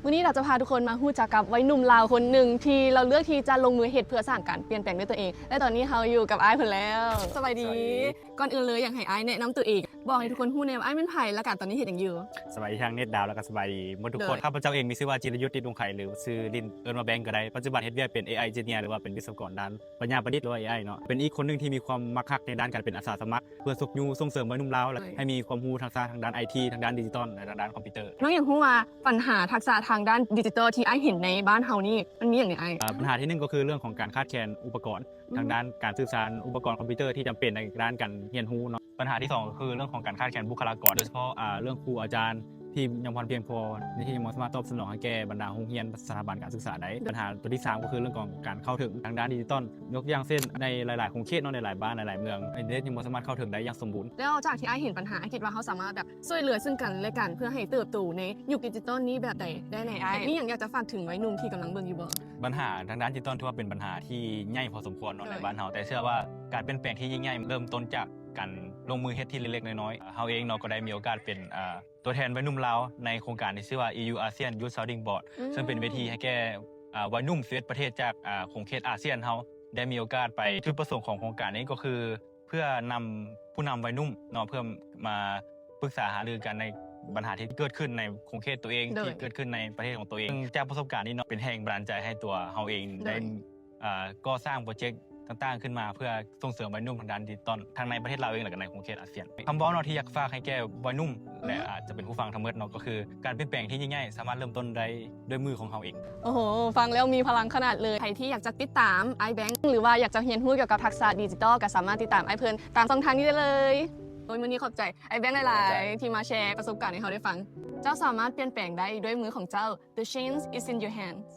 ມື້ນີ້ເຮົາຈະພາທຸກຄົນມາຮູ້ຈັກກັບໄວໜຸ່ມລາວຄົນໜຶ່ງ ທີ່ລາວເລືອກທີ່ຈະລົງມືເຮັດເພື່ອສ້າງການປ່ຽນແປງດ້ວຍຕົວເອງ ແລະ ຕອນນີ້ເຮົາຢູ່ກັບອ້າຍເພິ່ນແລ້ວ. ສະບາຍດີ. ສະບາຍດີ. ກ່ອນອື່ນເລີຍ ຢາກໃຫ້ອ້າຍແນະນຳຕົວເອງ ບອກໃຫ້ທຸກຄົນຮູ້ແດ່ວ່າອ້າຍແມ່ນໃຜ ແລະ ກະຕອນນີ້ເຮັດຫຍັງຢູ່. ສະບາຍດີທາງເນັດດາວ ແລະ ກະສະບາຍດີໝົດທຸກຄົນ. ໂດຍ. ຂ້າພະເຈົ້າເອງມີຊື່ວ່າ ຈິລະຍຸດ ຕິດວົງໄຂ ຫຼື ຊື່ຫຼິ້ນເອີ້ນວ່າແບງກ໌ກະໄດ້. ປັດຈຸບັນເຮັດວຽກເປັນ ເອໄອ ເອນຈິເນຍ ຫຼືວ່າເປັນວິສະວະກອນດ້ານປັນຍາປະດິດ ຫຼືວ່າ ເອໄອ ເນາະ. ເປັນອີກຄົນໜຶ່ງທີ່ມີຄວາມມັກຮັກໃນດ້ານການເປັນອາສາສະໝັກ ເພື່ອຊຸກຍູ້ສົ່ງເສີມໄວໜຸ່ມລາວ ແລະ ໃຫ້ມີຄວາມຮູ້ທັກສະທາງດ້ານໄອທີ ທາງດ້ານດິຈິຕອນ ແລະ ທາງດ້ານຄອມພິວເຕີ. ນ້ອງຢາກຮູ້ວ່າ ບັນຫາທັກສະທາງດ້ານດິຈິຕອນທີ່ອ້າຍເຫັນໃນບ້ານເຮົານີ້ ມັນມີຫຍັງແດ່ອ້າຍ? ເອີ ບັນຫາທີໜຶ່ງກໍຄືເລື່ອງຂອງການຂາດແຄນອຸປະກອນ ອືມ ທາງດ້ານການສື່ສານ ອຸປະກອນຄອມພິວເຕີທີ່ຈຳເປັນໃນດ້ານການຮຽນຮູ້ເນາະ. ບັນຫາທີສອງກໍຄືເລື່ອງຂອງການຂາດແຄນບຸກຄະລາກອນ ໂດຍສະເພາະ ອາ ເລື່ອງຄູອາຈານທີ່ຍັງບໍ່ທັນພຽງພໍ ທີ່ຍັງບໍ່ສາມາດຕອບສະໜອງໃຫ້ແກ່ບັນດາໂຮງຮຽນ ສະຖາບັນການສຶກສາໄດ້. ບັນຫາຕົວທີສາມກໍຄືເລື່ອງຂອງການເຂົ້າເຖິງທາງດ້ານດິຈິຕອນ ຍົກຢ່າງເຊັ່ນ ໃນຫຼາຍໆຂົງເຂດເນາະ ໃນຫຼາຍບ້ານ ຫຼາຍໆເມືອງ ອິນເຕີເນັດຍັງບໍ່ສາມາດເຂົ້າເຖິງໄດ້ຢ່າງສົມບູນ. ແລ້ວຈາກທີ່ອ້າຍເຫັນບັນຫາ ອ້າຍຄິດວ່າເຮົາສາມາດແບບຊ່ວຍເຫຼືອເຊິ່ງກັນແລະກັນ ເພື່ອໃຫ້ເຕີບໂຕໃນຍຸກດິຈິຕອນນີ້ແບບໃດແດ່ອ້າຍ? ມີຫຍັງຢາກຈະຝາກເຖິງໄວໜຸ່ມທີ່ກຳລັງເບິ່ງຢູ່ບໍ່? ບັນຫາທາງດ້ານດິຈິຕອນຖືວ່າເປັນບັນຫາທີ່ໃຫຍ່ພໍສົມຄວນເນາະ ໃນ ໂດຍ ບ້ານເຮົາ ແຕ່ເຊື່ອວ່າການປ່ຽນແປງທີ່ຍິ່ງໃຫຍ່ເລີ່ມຕົ້ນຈາກການລົງມືເຮັດທີ່ເລັກໆນ້ອຍໆ. ເຮົາເອງເນາະກໍໄດ້ມີໂອກາດເປັນ ອາ ຕົວແທນໄວໜຸ່ມລາວໃນໂຄງການທີ່ຊື່ວ່າ ອີ ຢູ ອາຊຽນ ຢູດ ຊາວດິງ ບອດ ອືມ ເຊິ່ງເປັນເວທີໃຫ້ແກ່ ອາ ໄວໜຸ່ມສິບເອັດປະເທດຈາກ ອາ ຂົງເຂດອາຊຽນເຮົາ ໄດ້ມີໂອກາດໄປ. ຈຸດປະສົງຂອງໂຄງການນີ້ກໍຄືເພື່ອນຳຜູ້ນຳໄວໜຸ່ມເນາະ ເພື່ອມາປຶກສາຫາລືກັນໃນບັນຫາທີ່ເກີດຂຶ້ນໃນຂົງເຂດຕົວເອງ ໂດຍ ທີ່ເກີດຂຶ້ນໃນປະເທດຂອງຕົວເອງ. ເຊິ່ງຈາກປະສົບການນີ້ເນາະ ເປັນແຮງບັນດານໃຈໃຫ້ຕົວເຮົາເອງໄດ້ ເອີ ກໍ່ສ້າງໂປຣເຈັກຕ່າງໆຂຶ້ນມາ ເພື່ອສົ່ງເສີມໄວໜຸ່ມທາງດ້ານດິຈິຕອນ ທັງໃນປະເທດລາວເອງ ແລະ ກໍໃນຂົງເຂດອາຊຽນ. ຄຳເວົ້າເນາະ ທີ່ຢາກຝາກໃຫ້ແກ່ໄວໜຸ່ມ ແລະ ອາດຈະເປັນຜູ້ຟັງທັງໝົດເນາະ ກໍຄືການປ່ຽນແປງທີ່ຍິ່ງໃຫຍ່ສາມາດເລີ່ມຕົ້ນໄດ້ດ້ວຍມືຂອງເຮົາເອງ. ໂອ້ໂຫ ຟັງແລ້ວມີພະລັງຂະໜາດເລີຍ. ໃຜທີ່ຢາກຈະຕິດຕາມອ້າຍແບງ ຫຼືວ່າຢາກຈະຮຽນຮູ້ກ່ຽວກັບທັກສະດິຈິຕອນ ກໍສາມາດຕິດຕາມອ້າຍເພິ່ນຕາມຊ່ອງທາງນີ້ໄດ້ເລີຍ. ໂອ້ຍ ມື້ນີ້ຂອບໃຈອ້າຍແບງຫຼາຍໆ ທີ່ມາແຊປະສົບການໃຫ້ເຮົາໄດ້ຟັງ. ເຈົ້າສາມາດປ່ຽນແປງໄດ້ດ້ວຍມືຂອງເຈົ້າ. The change is in your hands.